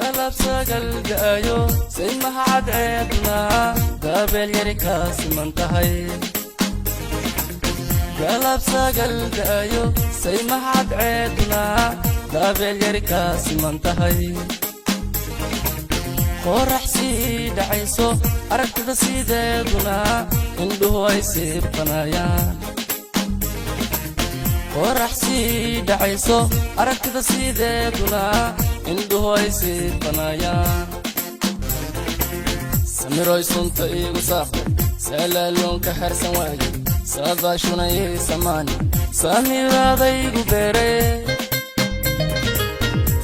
Galab sagal da'ayo, saymaha cadceedna daabeel yari kaa siman tahay. Galab sagal da'ayo, saymaha cadceedna daabeel yari kaa siman tahay. Qorax sii dhacayso, aragtida sideeduna indhuhu ay siibqanayaan. Qorax sii dhacayso, aragtida sideeduna indhuhu ay siibqanayaan. Samiroy sunta iigu saaqday, salaaluunka harsan waaye, saadaashunayay samaani, samiraadaygu beere.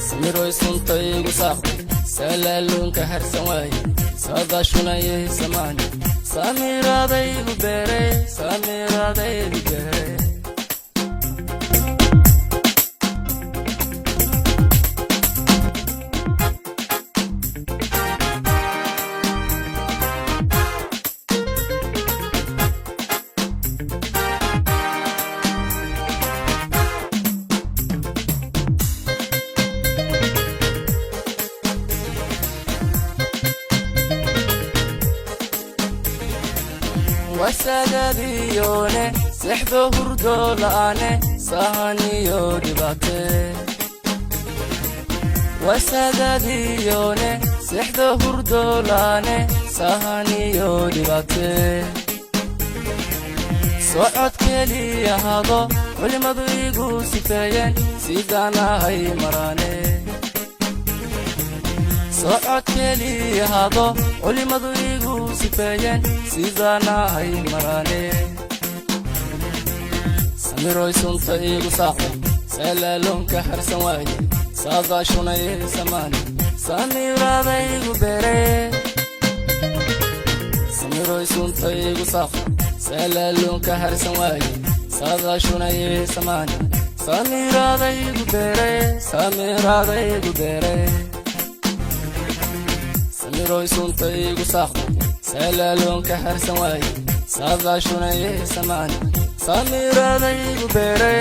Samiroy sunta iigu saaqday, salaaluunka harsan waaye, saadaashunayay samaani, samiraadaygu beere, samiraadaygu beere. Wasagadiyoone sexdo hurdo la'aane, sahaniyo dhibaate. Wasagadiyoone sexdo hurdo la'aane, sahaniyo dhibaate. Socod keliya hado culimmadu iigu sifeeyeen, sidaan ahay maraane. Socod keliya hado culimmadu iigu sifeeyeen, sidaan ahay maraane. Samiroy sunta iigu saaqday, salaaluunka harsan waaye, saadaashunayay samaani, samiraadaygu beere. Samiroy sunta iigu saaqday, salaaluunka harsan waaye, saadaashunayay samaani, samiraadaygu beere, samiraadaygu beere. Samiroy sunta iigu saaqday, salaaluunka harsan waaye, saadaashunayay samaani, samiraadaygu beere.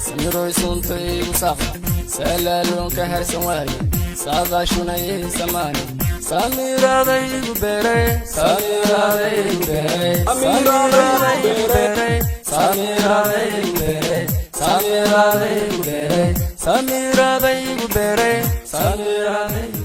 Samiroy sunta iigu saaqday, salaaluunka harsan waaye, saadaashunayay samaani, samiraadaygu beere, samiraadaygu beere, samiraadaygu beere, samiraadaygu beere, samiraadaygu beere, samiraadaygu beere, samiraadaygu.